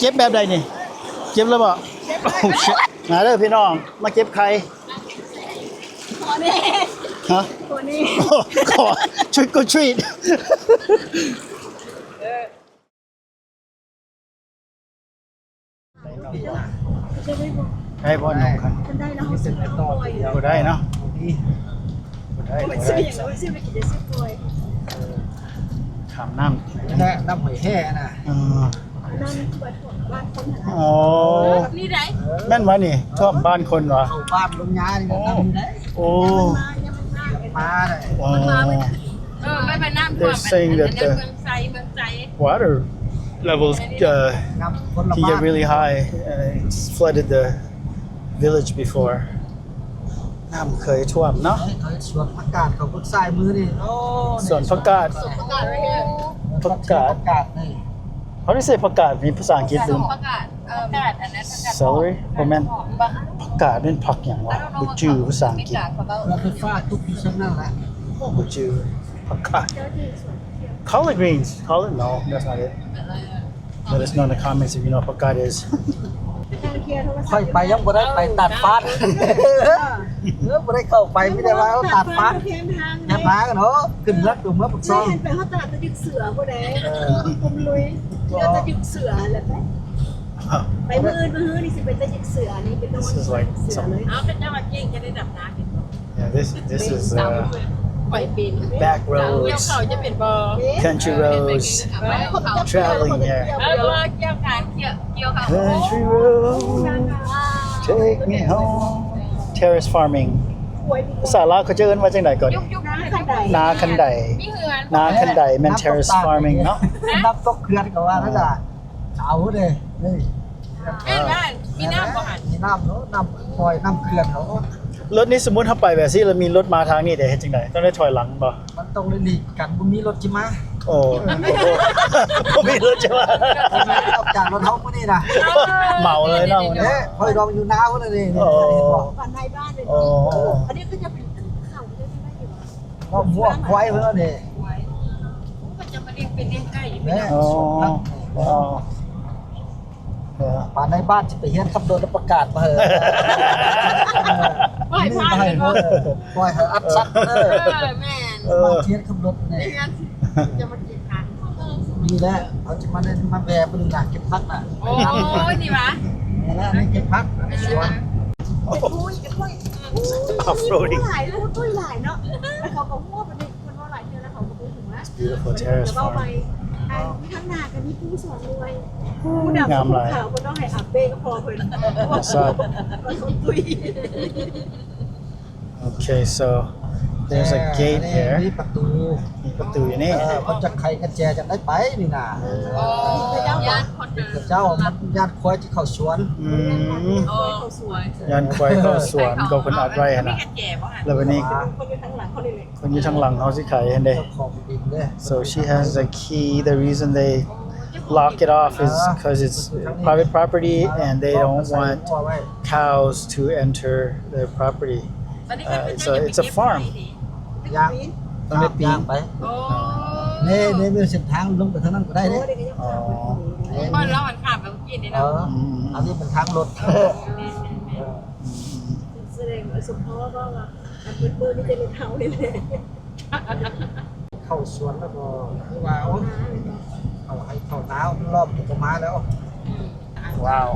ເຈັບແບບໃດນີ້? ເຈັບແລ້ວບໍ່? ໂອ້ ຊິດ ມາເດີພີ່ນ້ອງ ມາເກັບໄຂ່. ຂໍແດ່ ຮະ? ຂໍແດ່ ຂໍ trick or treat. ໄດ້ບໍ່ນ້ອງຄັນ? ຄັນໄດ້ແລ້ວເຮົາຊິເອົາປ່ອຍ. ບໍ່ໄດ້ເນາະ ບໍ່ໄດ້ ບໍ່ໄດ້. ເອົາໄປຊື້ຫຍັງ? ເອົາໄປຊື້ໄປກິນໄດ້ຊື້ປ່ອຍ. ເອີ ຂ້າມນ້ຳ ແລະນ້ຳຫອຍແຮ່ນະ. ເອີ ໂອ້ ນີ້ໃດ ແມ່ນວະນີ້? ຖ້ວມບ້ານຄົນວະ? ເຂົ້າບ້ານລົງຍານີ້. ໂອ້ ໂອ້ ມັນມາ ມັນມາໄດ້. ໂອ້ ເອີ ມັນ ມັນນ້ຳຖ້ວມ. They're saying that the ເມືອງໄຊ ເມືອງໄຊ water levels, uh, can get really high, and it's flooded the village before. ນ້ຳເຄີຍຖ້ວມເນາະ. ເອີ ເຂົາເຮັດສວນຜັກກາດ ເຂົາເບິ່ງຊ້າຍມືນີ້. ໂອ້ ສວນຜັກກາດ ສວນຜັກກາດ ຜັກກາດ ຜັກກາດນີ້. How do you say ຜັກກາດ? ມີພາສາອັງກິດບໍ່? ຜັກກາດ ເອີ ຜັກກາດ ອັນນັ້ນຜັກກາດ celery ບໍ່ແມ່ນ. ຜັກກາດແມ່ນຜັກຫຍັງວະ? ບໍ່ຈື່ພາສາອັງກິດ. ເຮືອນໄຟຟ້າຕົກຢູ່ຊັ້ນນັ້ນແຫຼະ. ບໍ່ຈື່. ຜັກກາດ collard greens. Collard? No, that's not it. Let us know in the comments if you know what ຜັກກາດ is. ຂ້ອຍໄປຍັງບໍ່ໄດ້ໄປຕາດຟາດ. ເອີ ບໍ່ໄດ້ເຂົ້າໄປ ມີແຕ່ວ່າຕາດຟາດ ແຄມທາງເນາະ. ຂຶ້ນເຮືອຕົວເມືອງປາກຊ່ອງ ໄປຮອດຕະຫຼາດຕະດຶກເສືອພຸ້ນເດ້. ເອີ ກຸມລຸຍ ເຮືອຕະດຶກເສືອແຫຼະ. ໄປມື້ອື່ນ ມື້ຮືນີ້ຊິໄປຕະດຶກເສືອ. ນີ້ເປັນ this is like some ເອົາ ເປັນເຈົ້າວ່າເກັ່ງ ຈະໄດ້ດຳນາເປັນບໍ່? Yeah, this, this is, uh, back roads, country roads, traveling here. Country roads, take me home. Terrace farming. ພາສາລາວເຂົາຈະເອີ້ນວ່າຈັ່ງໃດກ່ອນ? ນາຄັນໄດ. ນາຄັນໄດແມ່ນ terrace farming ເນາະ. ນ້ຳຕົກເຂື່ອນກໍວ່ານັ້ນລະ. ເອົາເດ້ ເອີ ເອີ ມີນ້ຳບໍ່ຫັ້ນ? ມີນ້ຳເນາະ ນ້ຳຫ້ວຍ ນ້ຳເຂື່ອນເນາະ. ລົດນີ້ ສົມມຸດເຮົາໄປແບບຊີ້ ແລ້ວມີລົດມາທາງນີ້ເດ້ ເຮັດຈັ່ງໃດ? ຕ້ອງໄດ້ຖອຍຫຼັງບໍ່? ມັນຕ້ອງໄດ້ຫຼີກກັນ ບໍ່ມີລົດຊິມາ. ໂອ້ ບໍ່ມີລົດຊິມາ ອອກຈາກລົດເຮົາມື້ນີ້ນະ ເມົາເລີຍເນາະ. ເອີ ຂ້ອຍລອງຢູ່ນາພຸ້ນນະນີ້. ໂອ້ ເຫັນບໍ່? ບ້ານໃນບ້ານເລີຍ. ໂອ້ ອັນນີ້ຄືຈະເປັນເຂົາເລີຍ. ຄອບຄົວຄວາຍເພິ່ນນີ້ ໂອ້ ກໍຈະມາລ້ຽງເປັດລ້ຽງໄກ່ຢູ່. ອໍ ອໍ ເອີ ປານໃນບ້ານຊິໄປຮຽນຂັບລົດແລ້ວປະກາດມາເຮີ ປ່ອຍຜ່ານ ເອີ ປ່ອຍໃຫ້ອັດສັດເດີ. ເອີ ແມ່ນ ເອີ ມາຮຽນຂັບລົດນີ້ ຈະມາກິນຜັກ. ນີ້ແຫຼະ ເຮົາຈະມາໄດ້ມາແວ່ເບິ່ງນະ ເກັບຜັກນະ. ໂອ້ ນີ້ຫວາ? ນີ້ແຫຼະ ນີ້ເກັບຜັກ ສວນ. ໂອ້ຍ off-roading ຫຼາຍ ໂອ້ຍ ຫຼາຍເນາະ. ແລ້ວເຂົາກໍຮູ້ວ່າເພິ່ນ ເພິ່ນເວົ້າຫຼາຍເທື່ອແລ້ວ ເຂົາກໍບໍ່ຫູນະ. Beautiful terrace farm. ທາງໜ້າກໍມີປູສອງໜ່ວຍ ປູດຳ ງາມຫຼາຍ ຂາວ ເພິ່ນຕ້ອງໃຫ້ອາເປ້ກໍພໍເພິ່ນ. What's up? ເພິ່ນຕ້ອງຕຸ້ຍ. Okay, so there's a gate here. ມີປະຕູ ມີປະຕູຢູ່ນີ້. ເອີ ເພິ່ນຈະໄຂກະແຈຈັ່ງໄດ້ໄປນີ້ນະ. ໂອ້ ຢ້ານຄົນເດີນ ເຈົ້າ ຢ້ານຄວາຍຈະເຂົ້າສວນ. ອືມ ຢ້ານຄວາຍເຂົ້າສວນ ກໍເພິ່ນອັດໄວ້ຫັ້ນນະ. ແລ້ວບັດນີ້ ເພິ່ນຢູ່ທາງຫຼັງເຮົານີ້ແຫຼະ ເພິ່ນຢູ່ທາງຫຼັງເຮົາຊິໄຂຫັ້ນເດ້. So she has the key. The reason they lock it off is 'cause it's private property and they don't want cows to enter their property. Uh, it's a, it's a farm. ຍ່າງ ຕ້ອງໄດ້ປີນ ຍ່າງໄປ. ນີ້ ນີ້ມີເສັ້ນທາງລົງໄປທາງນັ້ນກໍໄດ້ເດ້. ອໍ ບ່ອນລາວອັນຂ້າມໄປເມື່ອກີ້ນີ້ເນາະ. ອັນນີ້ເປັນທາງລົດ. ແມ່ນໆໆ ສະແດງວ່າສົມພໍເວົ້າວ່າ ອັນມືດໆນີ້ຈະເປັນເຮົານີ້ແຫຼະ. ເຂົ້າສວນແລ້ວກໍຄືວ່າ ໂອ້ ເຂົ້າໄຮ່ເຂົ້ານາ ມັນລ້ອມຕົວມາແລ້ວ. ວ້າວ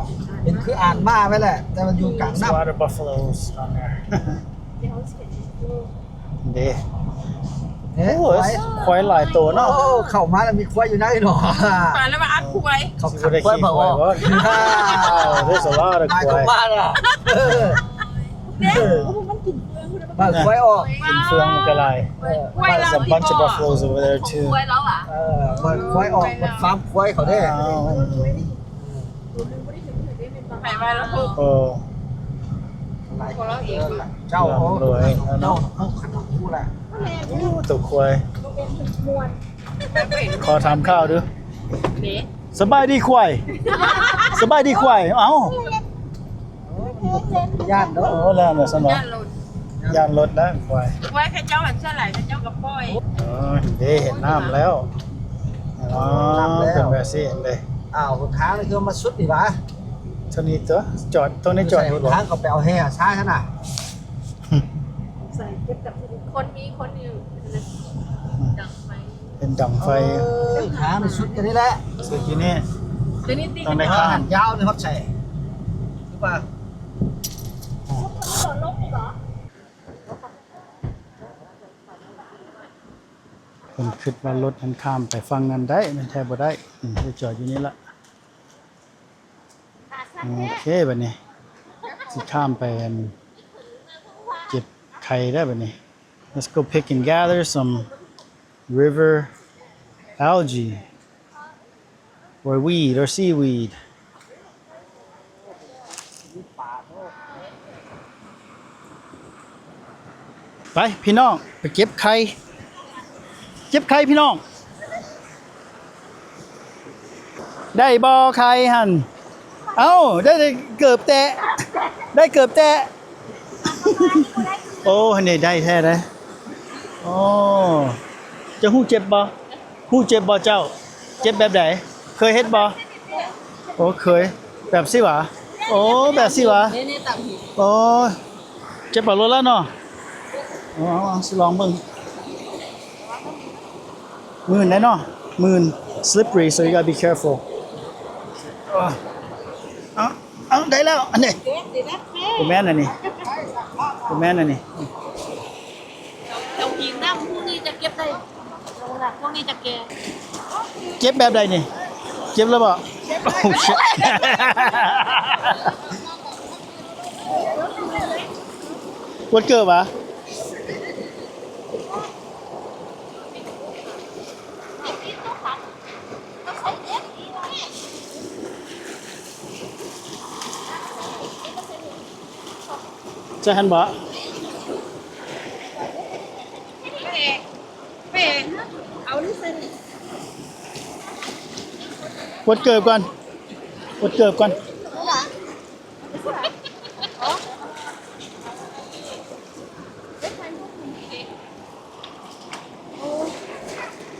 ເປັນຄືອ່າງມ້າໄວ້ແຫຼະ ແຕ່ມັນຢູ່ກາງນ້ຳ. Water buffaloes down there. ເດ້ ເດ້ ໂອ້ ຄວາຍ ຄວາຍຫຼາຍໂຕເນາະ. ໂອ້ ເຂົ້າມາແລ້ວມີຄວາຍຢູ່ໃນເນາະ. ມາແລ້ວມາອັດຄວາຍ ເຂົາຂັງຄວາຍບໍ່ອອກ. Wow, there's a lot of ຄວາຍ. ເດ້ ມັນກິນເຟືອງພຸ້ນນະ. ເບິ່ງຄວາຍອອກ ກິນເຟືອງມັນກໍຫຼາຍ. ເອີ There's a bunch of buffaloes over there too. ຄວາຍລາວອະ. ເອີ ເບິ່ງຄວາຍອອກ ເບິ່ງຟາມຄວາຍເຂົາເດ້. ໄປວ່າລາວ ເອີ ເຈົ້າ ເຈົ້າ ເຈົ້າ ຂະໜົມຮູ້ລະ. ໂອ້ ຕົວຄວາຍ ຂໍຖາມຂ່າວດູ. ເດ້ ສະບາຍດີຄວາຍ ສະບາຍດີຄວາຍ. ເອົ້າ ຢ້ານເນາະ. ໂອ້ ແລ້ວນະຊັ້ນເນາະ ຢ້ານລົດ ຢ້ານລົດແລ້ວຄວາຍ. ຄວາຍເຂົາເຈົ້າອັນສ່ວນຫຼາຍເຂົາເຈົ້າກໍປ່ອຍ. ເອີ ເດ້ ເຫັນນ້ຳແລ້ວ. ອໍ ເປັນແບບຊີ້ເດ້. ອ້າວ ຫົນທາງນີ້ຄືມາສຸດນີ້ຫວາ? ເທົ່ານີ້ຕົວະ ຈອດ ຕົງນີ້ຈອດຢູ່ບໍ່? ໃສ່ຫົນທາງເຂົາໄປເອົາແຮ່ຊາຫັ້ນນະ. ໃສ່ເກັບກັບຄົນມີຄົນຢູ່ດັງໄຟ ເປັນດັງໄຟ. ເອີ ທາງສຸດຢູ່ນີ້ແຫຼະ ສຸດຢູ່ນີ້ ຕົວນີ້ຕິ ຕ້ອງໄດ້ຂ້າມ ຍາວນີ້ຮອດໃສ ຄືວ່າ ເພິ່ນຄິດວ່າລົດຫັ້ນຂ້າມໄປຝັ່ງນັ້ນໄດ້ ແມ່ນແທ້ບໍ່ໄດ້. ອືມ ໄດ້ຈອດຢູ່ນີ້ລະ. ໂອເຄ ບາດນີ້ຊິຂ້າມໄປ ອັນ ເກັບໄຂ່ແລ້ວບາດນີ້. Let's go pick and gather some river algae or weed or seaweed. ໄປພີ່ນ້ອງ ໄປເກັບໄຂ່ ເກັບໄຂ່ພີ່ນ້ອງ. ໄດ້ບໍ່ໄຂ່ຫັ້ນ? ເອົ້າ ໄດ້ ໄດ້ເກີບແຕະ ໄດ້ເກີບແຕະ. ໂອ້ ຫັ້ນເດ ໄດ້ແທ້ເດ້. ໂອ້ ເຈົ້າຮູ້ເຈັບບໍ່? ຮູ້ເຈັບບໍ່ເຈົ້າ? ເຈັບແບບໃດ? ເຄີຍເຮັດບໍ່? ໂອ້ ເຄີຍ. ແບບຊີ້ຫວາ? ໂອ້ ແບບຊີ້ຫວາ? ໂອ້ ເຈັບປາໂລດລະເນາະ. ເອົາ ເອົາ ຊິລອງເບິ່ງ. ມື່ນໄດ໋ເນາະ ມື່ນ slippery, so you gotta be careful. ເອົາ ເອົາ ໄດ້ແລ້ວ ອັນນີ້ ບໍ່ແມ່ນອັນນີ້ ບໍ່ແມ່ນອັນນີ້. ເຈົ້າ ເຈົ້າກິນນຳ ພວກນີ້ຈະເກັບໄດ້ ພວກນີ້ຈະແກ່. ເກັບແບບໃດນີ້? ເກັບແລ້ວບໍ່? ໂອ້ ຊິດ. ປວດເກີບຫວາ? ໃສ່ຫັ້ນບໍ່? ປວດເກີບກ່ອນ ປວດເກີບກ່ອນ.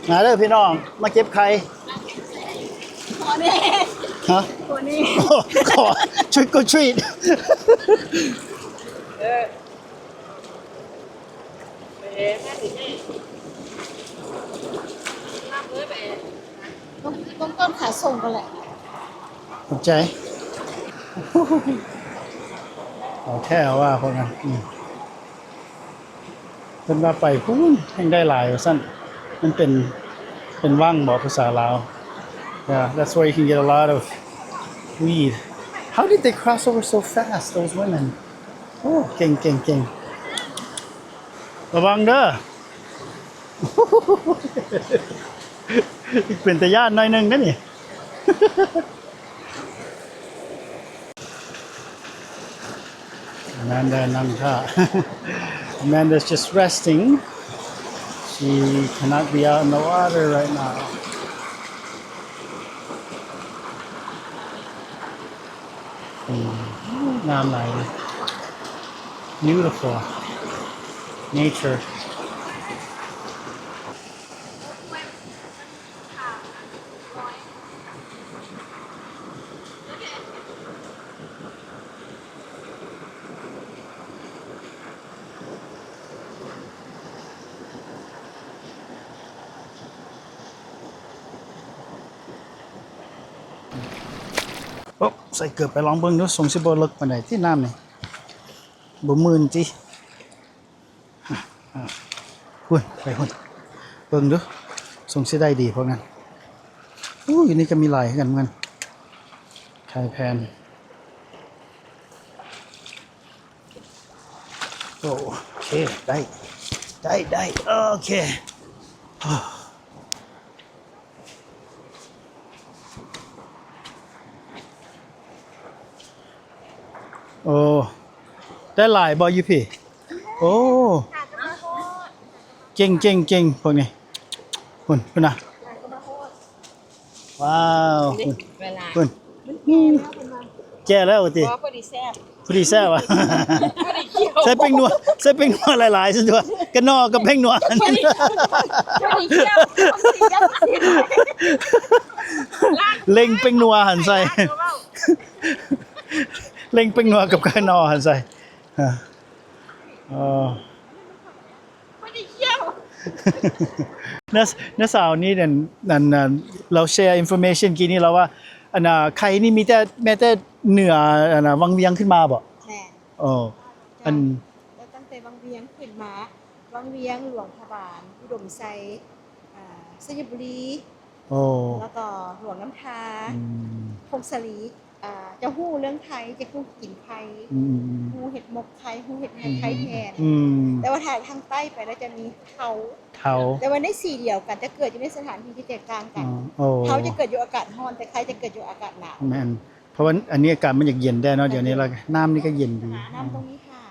ມາເດີພີ່ນ້ອງ ມາເກັບໄຂ່. ຂໍແດ່ ຮະ? ຂໍແດ່ trick or treat. ເອີ ເບິ່ງ ເບິ່ງຕົ້ນຂາສົ່ງກັນແຫຼະ. ຂອບໃຈ. ເອົາແທ້ວ່າພວກນັ້ນ ອືມ ເພິ່ນວ່າໄປພຸ້ນແຮ່ງໄດ້ຫຼາຍວ່າຊັ້ນ. ມັນເປັນ ເປັນວັງບໍ ພາສາລາວ? Yeah, that's where you can get a lot of weed. How did they cross over so fast, those women? ໂອ້ ເກັ່ງ ເກັ່ງ ເກັ່ງ. ລະວັງເດີ. ເປັນຕາຢ້ານໜ້ອຍໜຶ່ງເດ້ນີ້. Amanda ນັ່ງຖ້າ. Amanda's just resting. She cannot be out in the water right now. ອືມ ງາມຫຼາຍເລີຍ. Beautiful nature. ໂອ້ ໃສ່ເກີບໄປລອງເບິ່ງດູ ສົງຊິບໍ່ເລິກປານໃດຕິນ້ຳນີ້ ບໍ່ມື່ນຕິ. ພຸ້ນ ໄປພຸ້ນ ເບິ່ງດູ ສົງຊິໄດ້ດີພວກນັ້ນ. ໂອ້ ຢູ່ນີ້ກໍມີຫຼາຍຄືກັນ ໄຂ່ແຜ່ນ. ໂອເຄ ໄດ້ ໄດ້ ໄດ້ ໂອເຄ. ໂອ້ ໄດ້ຫຼາຍບໍ່ຢູ່ພີ້? ໂອ້ ເກັ່ງ ເກັ່ງ ເກັ່ງ ພວກນີ້. ພຸ້ນ ພຸ້ນນະ. ວ້າວ ພຸ້ນ ເວລາ ພຸ້ນ ແກ່ແລ້ວຕິ? ພໍດີແຊບ. ພໍດີແຊບຫວາ? ໃສ່ແປ້ງນົວ ໃສ່ແປ້ງນົວຫຼາຍໆ ຊັ້ນຕົວະ ກະໜໍ່ກັບແປ້ງນົວ ພໍດີ ພໍດີ ເລັ່ງແປ້ງນົວຫັ້ນໃສ່ ເລັ່ງແປ້ງນົວກັບກະໜໍ່ຫັ້ນໃສ່ ເອີ ນ້າ ນ້າສາວນີ້ນັ້ນ ນັ້ນ ລາວແຊອິນຟໍເມຊັນກີ້ນີ້ ລາວວ່າ ອັນນ່າ ໄຂ່ນີ້ມີແຕ່ ແມ່ນແຕ່ເໜືອ ອັນນ່າ ວັງວຽງຂຶ້ນມາບໍ? ແມ່ນ ໂອ້ ເຈົ້າ ອັນ ແລ້ວຕັ້ງແຕ່ວັງວຽງຂຶ້ນມາ ວັງວຽງ, ຫຼວງພະບາງ, ອຸດົມໄຊ, ອ່າ ໄຊຍະບູລີ ໂອ້ ແລ້ວກໍຫຼວງນ້ຳທາ ອືມ ຜົ້ງສາລີ ອ່າ ຈະຮູ້ເລື່ອງໄຂ່ ຈະຮູ້ກິນໄຂ່ ອືມ ຮູ້ເຮັດໝົກໄຂ່ ຮູ້ເຮັດໄຂ່ ອືມ ໄຂ່ແຜ່ນ ອືມ ແຕ່ວ່າຖ້າທາງໃຕ້ໄປແລ້ວຈະມີເທົາ ເທົາ ແຕ່ວ່າໃນສີດຽວກັນ ຈະເກີດຢູ່ໃນສະຖານທີ່ທີ່ແຕກຕ່າງກັນ ອໍ ໂອ້ ເທົາຈະເກີດຢູ່ອາກາດຮ້ອນ ແຕ່ໄຂ່ຈະເກີດຢູ່ອາກາດໜາວ ແມ່ນ ເພາະວ່າອັນນີ້ອາກາດມັນຢາກເຢັນແດ່ເນາະ ແມ່ນ ດຽວນີ້ລະ ນ້ຳນີ້ກໍເຢັນດີ ນ້ຳ ອືມ ຕົງນີ້ຫາ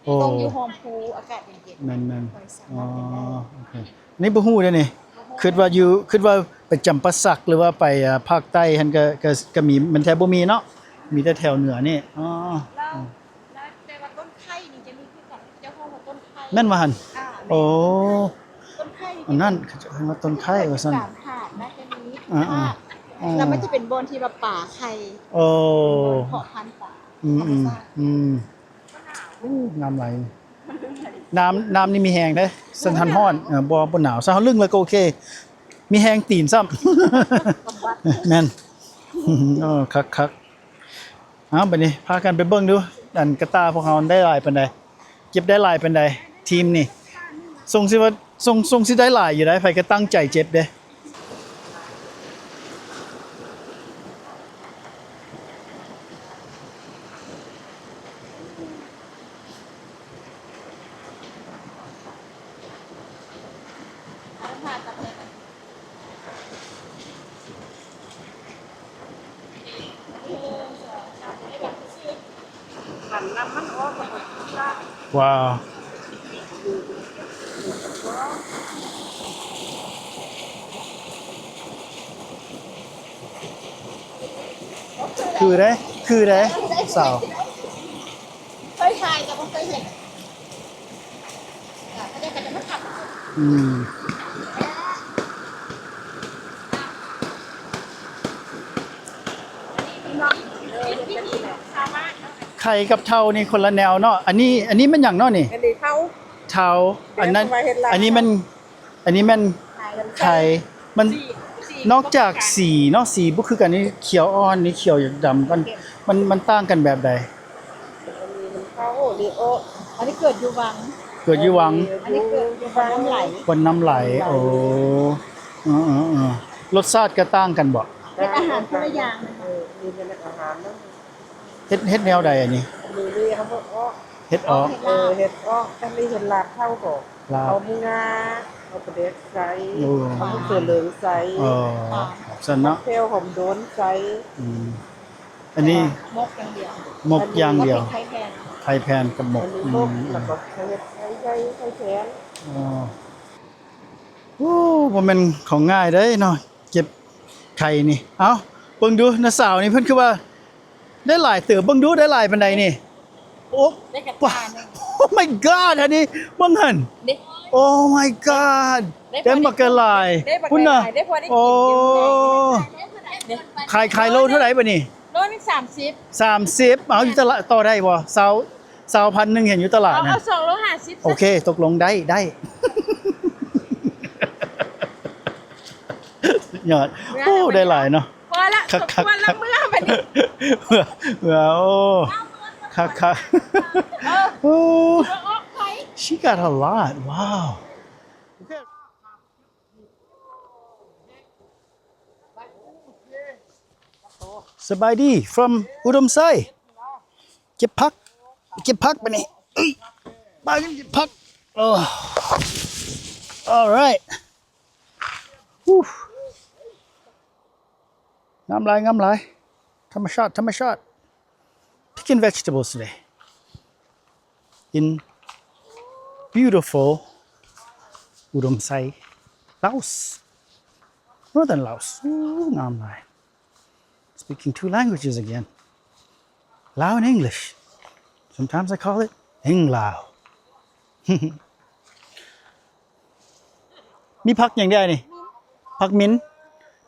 ໂອ້ ຕ້ອງຢູ່ຮ່ອມພູ ອາກາດເຢັນໆ ແມ່ນໆ ຄ່ອຍສາມາດເປັນໄດ້ ອໍ ໂອເຄ ນີ້ບໍ່ຮູ້ເດ້ນີ້ ບໍ່ຮູ້ ຄິດວ່າຢູ່ ຄິດວ່າໄປຈຳປາສັກ ຫຼືວ່າໄປ ອ່າ ພາກໃຕ້ຫັ້ນ ກໍ ກໍ ກໍມີ ມັນແທບບໍ່ມີເນາະ ມີແຕ່ແຖວເໜືອນີ້ ອໍ ແລ້ວ ແລ້ວແຕ່ວ່າຕົ້ນໄຂ່ນີ້ຈະມີຄືກັນ ເຂົາເຈົ້າຮ້ອງວ່າຕົ້ນໄຂ່ ແມ່ນບໍ່ຫັ້ນ? ອ່າ ແມ່ນ ໂອ້ ຕົ້ນໄຂ່ນີ້ ອັນນັ້ນເຂົາເຈົ້າເອີ້ນວ່າຕົ້ນໄຂ່ວ່າຊັ້ນ ການຫາດນະ ຈະມີ ອ່າໆ ຫາດ ອໍ ແລ້ວມັນຈະເປັນບ່ອນທີ່ວ່າປາໄຂ່ ໂອ້ ເປັນບ່ອນເພາະພັນປາ ອືມ ທຳມະຊາດ ອືມ ອືມ ໂອ້ ງາມຫຼາຍ ນ້ຳ ນ້ຳນີ້ມີແຮງເດ້ ຊັ້ນຫັ້ນຮ້ອນ ເອີ ບໍ່ ບໍ່ໜາວ ຊັ້ນເຮົາລຶ້ງແລ້ວກໍໂອເຄ ມີແຮງຕີນຊ້ຳ ແມ່ນ ເອີ ຄັກໆ ເອົາ ບັດນີ້ພາກັນໄປເບິ່ງດູ ອັນກະຕ່າພວກເຮົາໄດ້ຫຼາຍປານໃດ ເກັບໄດ້ຫຼາຍປານໃດ ທີມນີ້ ຊົງຊິວ່າ ຊົງ ຊົງຊິໄດ້ຫຼາຍຢູ່ໃດ໋ ໃຜກໍຕັ້ງໃຈເກັບເດ້. ຄັນນ້ຳມັນອອກກໍໝົດ ວ້າວ ຄືເດ້ ຄືເດ້ ສາວ ເຄີຍຖ່າຍແຕ່ບໍ່ເຄີຍເຫັນ. ອືມ ໄຂ່ກັບເທົານີ້ຄົນລະແນວເນາະ ອັນນີ້ ອັນນີ້ແມ່ນຫຍັງເນາະນີ້? ອັນນີ້ເທົາ ເທົາ ອັນນັ້ນ ອັນນີ້ແມ່ນ ອັນນີ້ແມ່ນໄຂ່ ມັນ ນອກຈາກສີເນາະ ສີບໍ່ຄືກັນ ນີ້ຂຽວອ່ອນ ນີ້ຂຽວຢາກດຳກ່ອນ ມັນ ມັນຕ່າງກັນແບບໃດ? ອັນນີ້ມັນເຂົ້າ ນີ້ອອກ ອັນນີ້ເກີດຢູ່ວັງ ເກີດຢູ່ວັງ ອັນນີ້ເກີດຢູ່ບ່ອນນ້ຳໄຫຼ ບ່ອນນ້ຳໄຫຼ ໂອ້ ເອີໆໆ ລົດຊາດກໍຕ່າງກັນບໍ? ເຮັດອາຫານຄົນລະຢ່າງ ເອີ ມີແຕ່ອາຫານນະ ເຮັດ ເຮັດແນວໃດອັນນີ້? ອັນນີ້ເຮົາເຮັດອອກ ເຮັດອອກ ເຮັດອອກ ເອີ ເຮັດອອກ ອັນນີ້ເຮັດລາບເທົາບໍ? ລາບ ເອົາງາ ເອົາປາແດກໃສ່ ໂອ້ ເອົາໝາກເສືອເຫຼືອງໃສ່ ອໍ ຊັ້ນເນາະ ແຂ້ວຫອມໂດນໃສ່ ອືມ ອັນນີ້ໝົກຢ່າງດຽວ ໝົກຢ່າງດຽວ ແລ້ວກໍໄຂ່ແຜ່ນ ໄຂ່ແຜ່ນກັບໝົກ ອັນນີ້ໝົກ ອືມ ແລ້ວກໍເຮັດໄຂ່ໃຫຍ່ ໄຂ່ແຜ່ນ ອໍ ໂອ້ ບໍ່ແມ່ນຂອງງ່າຍເດ້ເນາະ ເກັບໄຂ່ນີ້ ເອົ້າ ເບິ່ງດູ ນ້າສາວນີ້ເພິ່ນຄືວ່າ ໄດ້ຫຼາຍເຕີບ ເບິ່ງດູ ໄດ້ຫຼາຍປານໃດນີ້? ໂອ້ ໄດ້ກະຕ່າໜຶ່ງ Oh my god ອັນນີ້ເບິ່ງຫັ້ນ ເດ້ Oh my god ໄດ້ບັກຫຼາຍ ພຸ້ນນະ ໄດ້ພໍໄດ້ກິນ ໂອ້ ເດ້ ຂາຍ ຂາຍໂລເທົ່າໃດບັດນີ້? ໂລໜຶ່ງສາມສິບ ສາມສິບ ເອົາ ຢູ່ຕະຫຼາດຕໍ່ໄດ້ບໍ່? ຊາວ ຊາວພັນໜຶ່ງ ເຫັນຢູ່ຕະຫຼາດ ເອົາ ນະ ເອົາສອງໂລຫ້າສິບ ໂອເຄ ຕົກລົງ ໄດ້ ໄດ້ ຍອດ ໂອ້ ໄດ້ຫຼາຍເນາະ ພໍລະ ຄັກໆ ສົມຄວນລະເມືອບັດນີ້ ເມືອ ເມືອ ໂອ້ ຄັກໆ ເອີ ໂອ້ ເອົາອອກໄປ She got a lot. Wow. Okay. ສະບາຍດີ from ອຸດົມໄຊ ເກັບຜັກ ເກັບຜັກບາດນີ້ ເອີຍ ມາເກັບຜັກ ໂອ້ Alright. ງາມຫຼາຍ ງາມຫຼາຍ ທຳມະຊາດ ທຳມະຊາດ Picking vegetables today in beautiful ອຸດົມໄຊ Laos, Northern Laos. ໂອ້ ງາມຫຼາຍ. Speaking two languages again. Lao and English. Sometimes I call it ແຫ້ງລາວ. ມີຜັກຫຍັງແດ່ນີ້? ຜັກມິນ?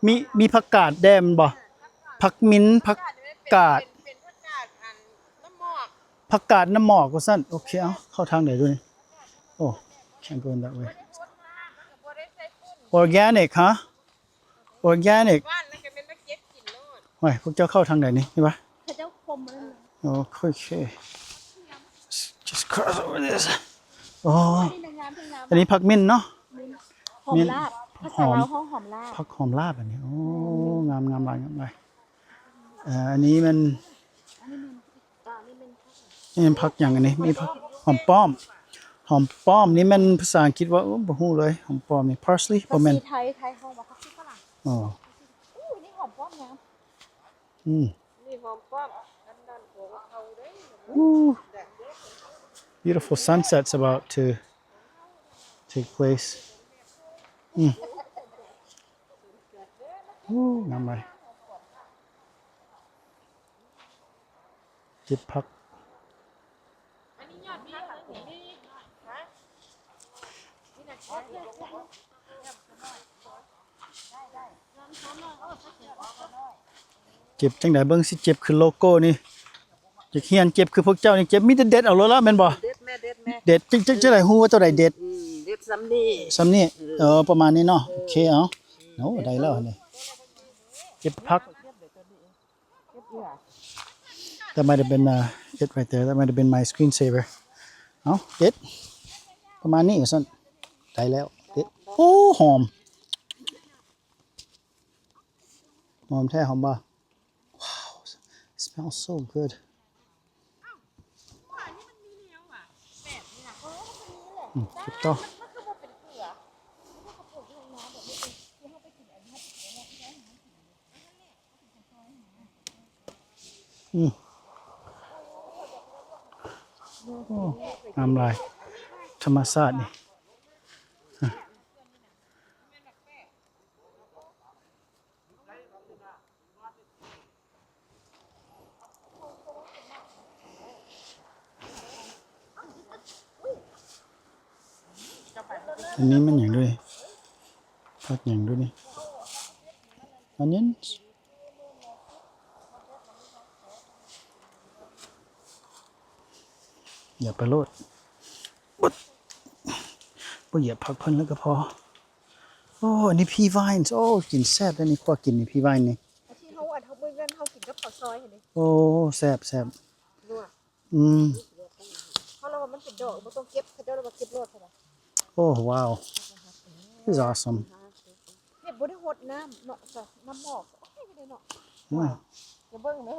ມີ ມີຜັກກາດແດ່ແມ່ນບໍ່? ຜັກມິນ ຜັກກາດ ເປັນ ເປັນຜັກກາດອັນນ້ຳໝອກ ຜັກກາດນ້ຳໝອກວ່າຊັ້ນ. ໂອເຄ ເອົາ ເຂົ້າທາງໃດດູນີ້? ໂອ້ can't go in that way. Organic ຮະ? Organic. ຫວ່ານແລ້ວກໍແມ່ນມາເກັບກິນໂລດ. ໂອ້ຍ ພວກເຈົ້າເຂົ້າທາງໃດນີ້? ນີ້ຫວາ? ເຂົາເຈົ້າຄົມອັນນັ້ນ. ໂອເຄ just cross over this. ໂອ້ ອັນນີ້ງາມ ອັນນີ້ຜັກມິນເນາະ ມິນ ຫອມລາບ ພາສາລາວຮ້ອງຫອມລາບ ຜັກຫອມລາບອັນນີ້. ໂອ້ ງາມໆ ຫຼາຍ ງາມຫຼາຍ. ເອີ ອັນນີ້ແມ່ນ ອັນນີ້ແມ່ນ ອ່າ ນີ້ແມ່ນ ນີ້ແມ່ນຜັກຫຍັງອັນນີ້? ມີຜັກຫອມປ້ອມ. ຫອມປ້ອມນີ້ແມ່ນພາສາອັງກິດວ່າ ໂອ້ ບໍ່ຮູ້ເລີຍ. ຫອມປ້ອມນີ້ parsley ບໍ່ແມ່ນ ໄທ ໄທເຮົາວ່າຜັກຊີຝຣັ່ງ. ອໍ ອູ້ ນີ້ຫອມປ້ອມງາມ. ອືມ ນີ້ຫອມປ້ອມ ອັນນັ້ນຂອງເຂົາເດ້. ອູ້ beautiful sunsets about to take place. ອືມ ອູ້ ງາມຫຼາຍ. ເກັບຜັກ. ເຈັບຈັ່ງໃດ? ເບິ່ງຊິເຈັບຄືໂລໂກ້ນີ້. ຢາກຮຽນເຈັບຄືພວກເຈົ້ານີ້. ເຈັບມີແຕ່ເດັດເອົາໂລດລະແມ່ນບໍ່? ເດັດແມ່ ເດັດແມ່ ເດັດ. ຈັ່ງ ຈັ່ງ ຈັ່ງໃດຮູ້ວ່າໂຕໃດເດັດ? ອືມ ເດັດສ່ຳນີ້ ສ່ຳນີ້. ເອີ ປະມານນີ້ເນາະ. ໂອເຄ ເອົາ ໂອ້ ໄດ້ແລ້ວນີ້. ເກັບຜັກ. That might have been, uh, it right there. That might have been my screensaver. ເອົ້າ ເດັດ ປະມານນີ້ວ່າຊັ້ນ. ໄດ້ແລ້ວ ເດັດ. ໂອ້ ຫອມ ຫອມແທ້ ຫອມບໍ່? Wow, smells so good. ອືມ ເກັບຕໍ່. ອືມ ໂອ້ ງາມຫຼາຍ ທຳມະຊາດນີ້. ອັນນີ້ມັນຫຍັງດ້ວຍ? ຜັກຫຍັງດ້ວຍນີ້? Onions? ຢ່າໄປໂລດ. ບໍ່ ບໍ່ຢາກຜັກເພິ່ນແລ້ວກໍພໍ. ໂອ້ ອັນນີ້ pea vines. ໂອ້ ກິນແຊບເດ້ນີ້ ຂົ້ວກິນນີ້ pea vine ນີ້. ທີ່ເຮົາ ອັນເຮົາມື້ນັ້ນເຮົາກິນກັບເຂົ້າຊອຍຫັ້ນເດ້. ໂອ້ ແຊບໆ. ອືມ ເຮົາລະວ່າມັນເປັນດອກ ບໍ່ຕ້ອງເກັບ ເຂົາເຈົ້າລະວ່າເກັບໂລດ. ໂອ້ ວ້າວ this is awesome. ເຮັດບໍ່ໄດ້ຫົດນ້ຳເນາະ ນ້ຳໝອກ ໂອເຄເດ້ເນາະ. ອືມ ຢ່າເບິ່ງເດີ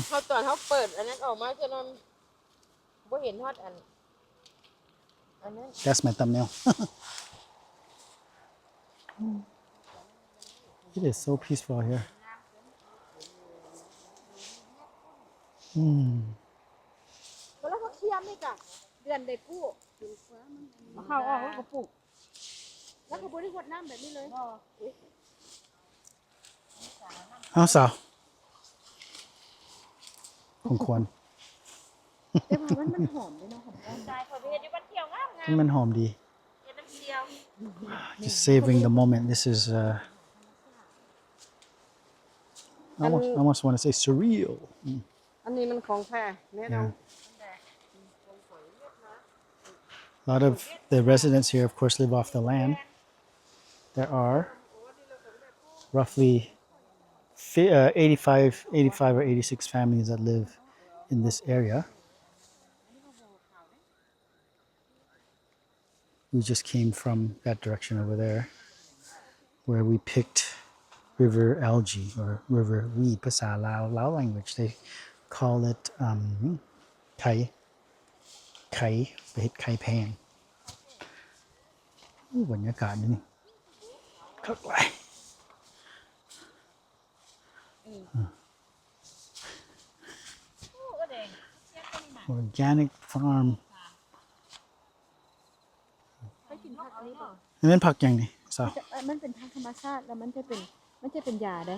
ເຮົາຕອນເຮົາເປີດອັນນັ້ນອອກມາ ຈະນຳ ບໍ່ເຫັນຮອດອັນ ອັນນັ້ນ. That's my thumbnail. It is so peaceful here. ອືມ ແລ້ວເຂົາທຽມນີ້ກະເດືອນໃດປູກ? ເຂົາອອກແລ້ວກໍປູກ ແລ້ວເຂົາບໍ່ໄດ້ຫົດນ້ຳແບບນີ້ເລີຍ. ເອົາສາວ ຂອງຂວັນ. ແຕ່ວ່າມັນ ມັນຫອມເດ້ເນາະ ຫອມປ້ອມ. ໃຊ່ ຂ້ອຍໄປເຮັດຢູ່ບ້ານຂຽວງາມໆ. ມັນຫອມດີ. ເຮັດນ້ຳຊຽວ. Just savoring the moment. This is, uh, I almost, I almost wanna say surreal. ອືມ ອັນນີ້ມັນຂອງແທ້ແນ່ນອນ. A lot of the residents here, of course, live off the land. There are roughly fi-, uh, eighty-five, eighty-five or eighty-six families that live in this area. We just came from that direction over there, where we picked river algae or river weed. ພາສາລາວ, Lao language, they call it, um, ໄຂ່ ໄຂ່ ໄປເຮັດໄຂ່ແພງ. ໂອ້ ບັນຍາກາດຢູ່ນີ້ຄັກຫຼາຍ. ອືມ Organic farm. ໄປກິນຜັກອັນນີ້ບໍ່? ນີ້ແມ່ນຜັກຫຍັງນີ້ສາວ? ມັນຈະ ມັນເປັນທາງທຳມະຊາດ ແລ້ວມັນຈະເປັນ ມັນຈະເປັນຢາເດ້.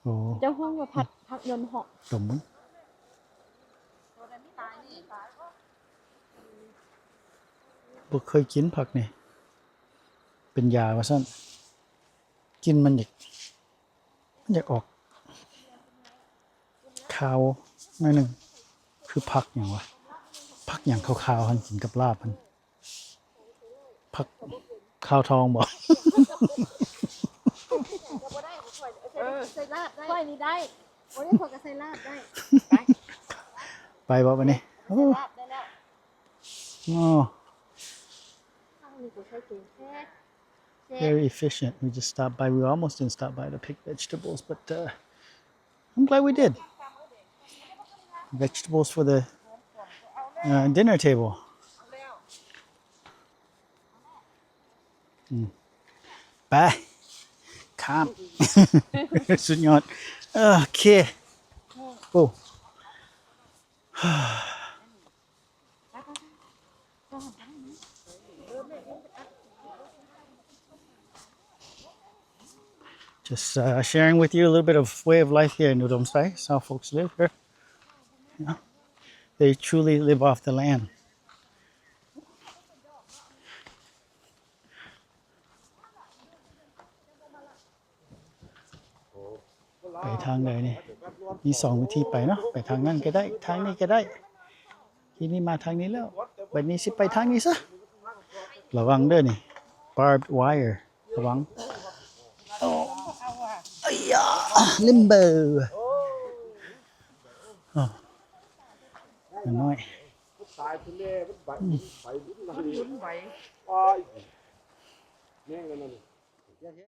ໂອ້ ເຈົ້າຮູ້ວ່າຜັກ ອືມ ຜັກຍົນເຫາະ ດົມເບິ່ງ. ໂຕນັ້ນມີຫຼາຍນີ້ ບໍ່ເຄີຍກິນຜັກນີ້ ເປັນຢາວ່າຊັ້ນ. ກິ່ນມັນຢາກ ມັນຢາກອອກຄາວໜ້ອຍໜຶ່ງ. ຄືຜັກຫຍັງວະ? ຜັກຫຍັງຄາວໆຫັ້ນ ກິນກັບລາບຫັ້ນ? ຜັກຄາວທອງບໍ? ເອີ ໃສ່ລາບໄດ້ ຂ້ອຍນີ້ໄດ້. ໂອ້ຍ ຂ້ອຍກໍໃສ່ລາບໄດ້. ໄປ ໄປບໍບັດນີ້? ໂອ້ ລາບໄດ້ແລ້ວ. ໂອ້ ທາງນີ້ກໍໃສ່ເກັ່ງແທ້. Very efficient. We just stopped by. We almost didn't stop by to pick vegetables, but, uh, I'm glad we did. Vegetables for the, uh, dinner table. ອືມ ໄປ ຂ້າມ ສຸດຍອດ. ໂອເຄ ໂອ້. Just, uh, sharing with you a little bit of way of life here in Udomsae. It's how folks live here. You know, they truly live off the land. ໄປທາງໃດນີ້? ມີສອງວິທີໄປເນາະ, ໄປທາງນັ້ນກໍໄດ້ ທາງນີ້ກໍໄດ້. ທີນີ້ມາທາງນີ້ແລ້ວ, ບັດນີ້ຊິໄປທາງນີ້ຊະ. ລະວັງເດີນີ້ barbed wire ລະວັງ. ໂອ້ ໄອ້ຢາ ລິມເບີ ໂອ້ ນ້ອຍ ຕາຍແທ້ແລ້ວ ມັນໄປ ອືມ ໄປບຸນ ມັນບຸນໄຫວ ຕາຍ ແມ່ງອັນນັ້ນ.